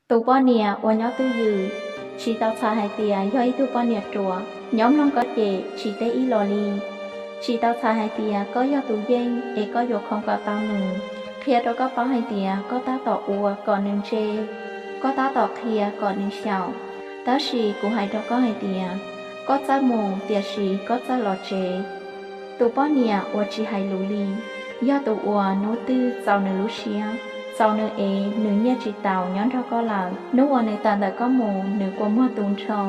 Tus poj niam uas nyob twj ywm, tsis tau txhais hais tias yog ib tug poj niam ruam, nyob mloog koj ces tsis teb ib los li. Tsis tau txhais hais tias koj yog tus yeej es koj yuav khoom kom tau nws. Qhia rau koj paub hais tias koj tab tom ua kom nws ntse, koj tab tom qhia kom nws xyaum. Tab sis kuv hais rau koj hais tias, koj txawj mus tiam sis koj txawj los tsev. Tus poj niam uas tsis hais lus li, yog tus uas hnub twg txaus nws lub siab, txaus nws es nws nyiaj tsis taus nyob nrog koj lawm. Hnub uas nws tawm ntawm koj mus, nws kua muag tu nrho,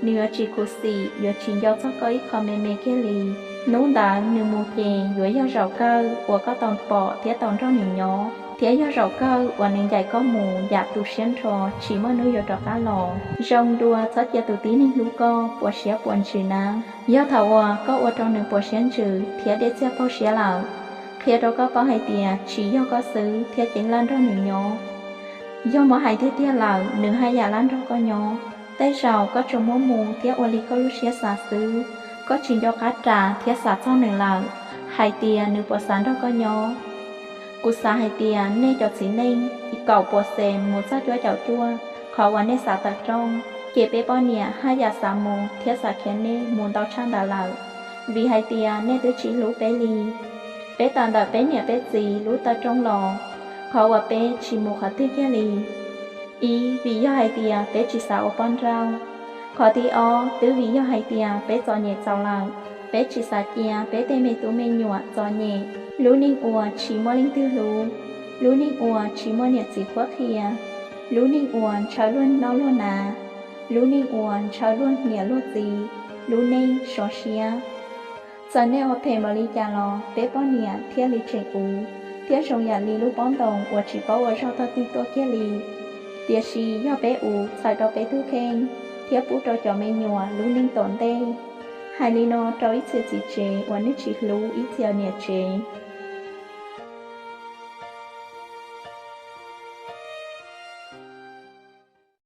nws yuav tsis khuv xim, yuav tsis nco txog koj ib qho me me kiag li. Hnub ntawd nws mus ces yuav yog zaum kawg uas koj tau pom thiab tau nrog nws nyob, thiab yog zaum kawg uas nws ncaim koj mus yam tu siab nrho, tsis muaj hnub yuav rov qab los. Zoo dua txhob cia tus tib neeg hlub koj puas siab puas ntsws na. Yog thaum uas koj ua rau nws puas siab ntsws thiab dej txiag paug siab lawm, qhia rau koj paub hais tias tsis yog koj xwb thiaj ceeb laj nrog nws nyob. Yog muab hais tiag tiag lawm, nws haj yam laj nrog koj nyob. Tej zaum koj tsuas muab mus thiab ua li koj lub siab xav xwb, koj tsis nco qab ras thiab xav txog nws lawm, hais tias nws puas xav nrog koj nyob. Kuv xav hais tias nej cov txiv neej kaum puas xees mus txog cuaj caum cuaj, qhov uas nej xav tawm rooj, ces peb poj niam haj yam xav mus thiab xav khiav nej mus ntau tshaj ntawd lawm, vim hais tias nej twb tsis hlub peb li. Peb tawm ntawm peb niam peb txiv lub taw rooj los, qhov uas peb tsis mus qhov twg kiag li. Ib, vim yog hais tias peb tsis xav ua poj nrauj. Qhov thib ob, twb vim yog hais tias peb txom nyem txaus lawm, peb tsis xav cia peb tej me tub me nyuam txom nyem. Lub neej uas tsis muaj leej twg hlub, lub neej uas tsis muaj niam txiv qhuab qhia, lub neej uas ntshaw luag noj luag hnav, lub neej uas ntshaw luag niam luag txiv lub neej sov siab. Txawm nej ua phem npaum li cas los peb poj niam thiaj li tseem uv, thiab zoo yam li lub pob ntoos uas tsis paub ua zog tog twg tuaj kiag li. Tiam sis yog peb uv txhawm rau peb tug kheej thiab pub rau cov me nyuam lub neej tom ntej. Hais li no rau ib txhia txiv tsev uas nej tsis hlub ib txhia niam tsev.